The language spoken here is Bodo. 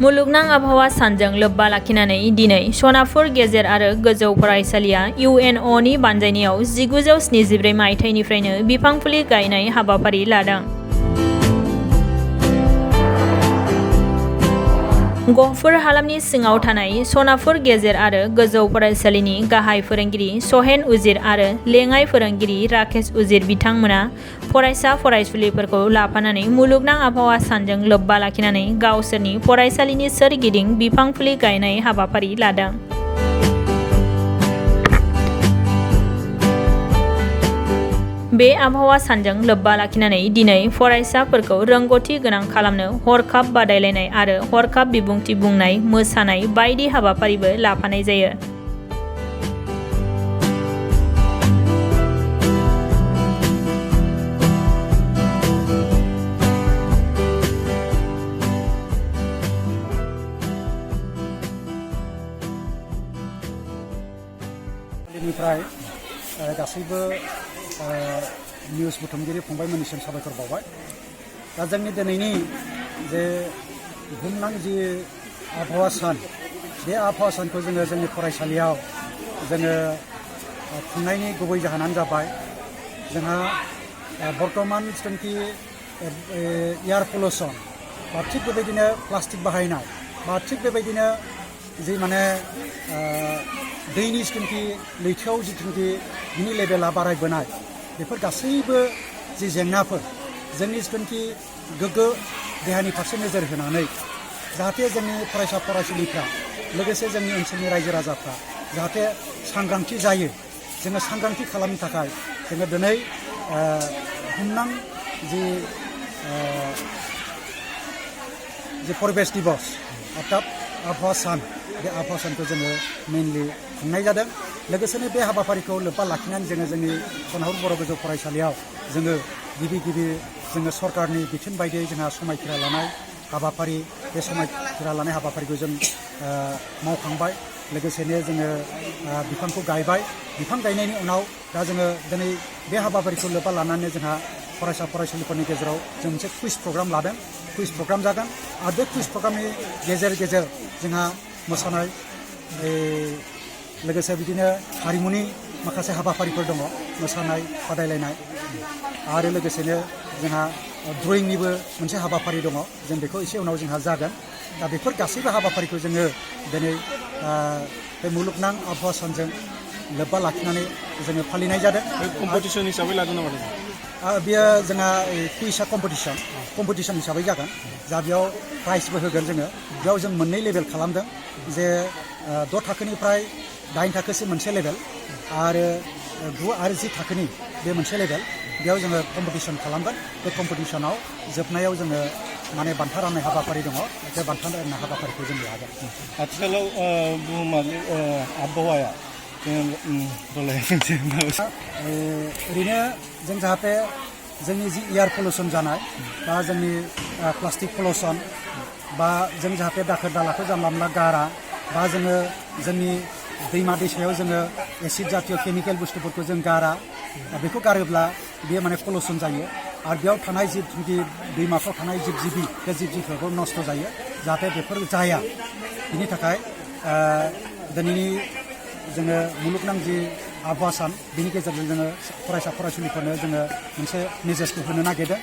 मुलुगनां आबहावा सानजों लोब्बा लाखिनानै दिनै सनापुर गेजेर आरो गोजौ फरायसालिया UNOनि बानजायनायाव 1974 मायथाइनिफ्रायनो बिफां फुलि गायनाय हाबाफारि लादों। गहपुर हालामनि सिङाव थानाय सनापुर गेजेर आरो गोजौ फरायसालिनि गाहाय फोरोंगिरि सहेन उजिर आरो लेङाइ फोरोंगिरि राकेश उजिर बिथांमोना फरायसा फरायसुलिफोरखौ लाफानानै मुलुगनां आबहावा सानजों लोब्बा लाखिनानै गावसोरनि फरायसालिनि सोरगिदिं बिफां फुलि गायनाय हाबाफारि लादों। बे आबहावा सानजों लोब्बा लाखिनानै दिनै फरायसाफोरखौ रोंगौथि गोनां खालामनो हरखाब बादायलायनाय आरो हरखाब बिबुंथि बुंनाय, मोसानाय बायदि हाबाफारिबो लाफानाय जायो। गासैबो निउस बुथुमगिरि फंबायमोननिसिम साबायखर बावबाय। दा जोंनि दिनैनि जे बुहुमनां जि आबहावा सान, बे आबहावा सानखौ जोङो जोंनि फरायसालियाव जोङो खुंनायनि गुबै जाहोनानो जाबाय जोंहा बर्तमान जिथुनाखि एयार पलिउसन बा थिग बेबायदिनो प्लास्टिक बाहायनाय बा थिग बेबायदिनो जि माने दैनि जिथुनाखि लैथोआव जिथुनाखि बिनि लेभेला बारायबोनाय, बेफोर गासैबो जि जेंनाफोर जोंनि जिथुनाखि गोग्गो देहानि फारसे नोजोर होनानै जाहाथे जोंनि फरायसा फरायसुलिफ्रा लोगोसे जोंनि ओनसोलनि रायजो राजाफ्रा जाहाथे सांग्रांथि जायो, जोङो सांग्रांथि खालामनो थाखाय जोङो दिनै बुहुमनां जि परिबेश दिबस अर्थात आबहावा सान, बे आबहावा सानखौ जोङो मेनलि खुंनाय जादों। लोगोसेनो बे हाबाफारिखौ लोब्बा लाखिनानै जोङो जोंनि सनापुर बर' गोजौ फरायसालियाव जोङो गिबि जोङो सरकारनि बिथोन बायदियै जोंहा समायखिरा लानाय हाबाफारि, बे समायखिरा लानाय हाबाफारिखौ जों मावखांबाय। लोगोसेनो जोङो बिफांखौ गायबाय। बिफां गायनायनि उनाव दा जोङो दिनै बे हाबाफारिखौ लोब्बा लानानै जोंहा फरायसा फरायसुलिफोरनि गेजेराव जों मोनसे कुइज प्रग्राम लादों। कुइज प्रग्राम जागोन आरो बे कुइज प्रग्रामनि गेजेर गेजेर जोंहा मोसानाय, लोगोसे बिदिनो हारिमुनि माखासे हाबाफारिफोर दङ, मोसानाय बादायलायनाय, आरो लोगोसेनो जोंहा ड्रयिंनिबो मोनसे हाबाफारि दङ। जों बेखौ एसे उनाव जोंहा जागोन। दा बेफोर गासैबो हाबाफारिखौ जोङो दिनै बे मुलुगनां आबहावा सानजों लोब्बा लाखिनानै जोङो फालिनाय जादों। कम्पिटिसन हिसाबै लागोन नामा? बेयो जोंहा कुइजआ कम्पिटिसन हिसाबै जागोन। दा बेयाव प्राइजबो होगोन जोङो। बेयाव जों मोननै लेभेल खालामदों, जे 6 थाखोनिफ्राय 8 थाखोसिम मोनसे लेभेल आरो 9 आरो 10 थाखोनि बे मोनसे लेभेल। बेयाव जोङो कम्पिटिसन खालामगोन। बे कम्पिटिसनाव जोबनायाव जोङो माने बान्था राननाय हाबाफारि दङ। बे बान्था राननाय हाबाफारिखौ जों लागोन। आथिखालाव बुहुमारि आबहावाया ओरैनो जों जाहाथे जोंनि जि एयार पलिउसन जानाय बा जोंनि प्लास्टिक पलिउसन बा जों जाहाथे दाखोर दालाखौ जानला मोनला गारा, बा जोङो जोंनि दैमा दैसायाव जोङो एसिड जातीय केमिकेल बुस्थुफोरखौ जों गारा, बेखौ गारोब्ला बेयो माने पलिउसन जायो आरो बेयाव थानाय जिथुनाखि दैमाफ्राव थानाय जिब जिबि, बे जिब जिबिफोरखौ नस्थ' जायो। जाहाथे बेफोर जाया, बिनि थाखाय दिनैनि जोङो मुलुगनां जि आबहावा सान, बिनि गेजेरजों जोङो फरायसा फरायसुलिफोरनो जोङो मोनसे मेसेजखौ होनो नागिरदों।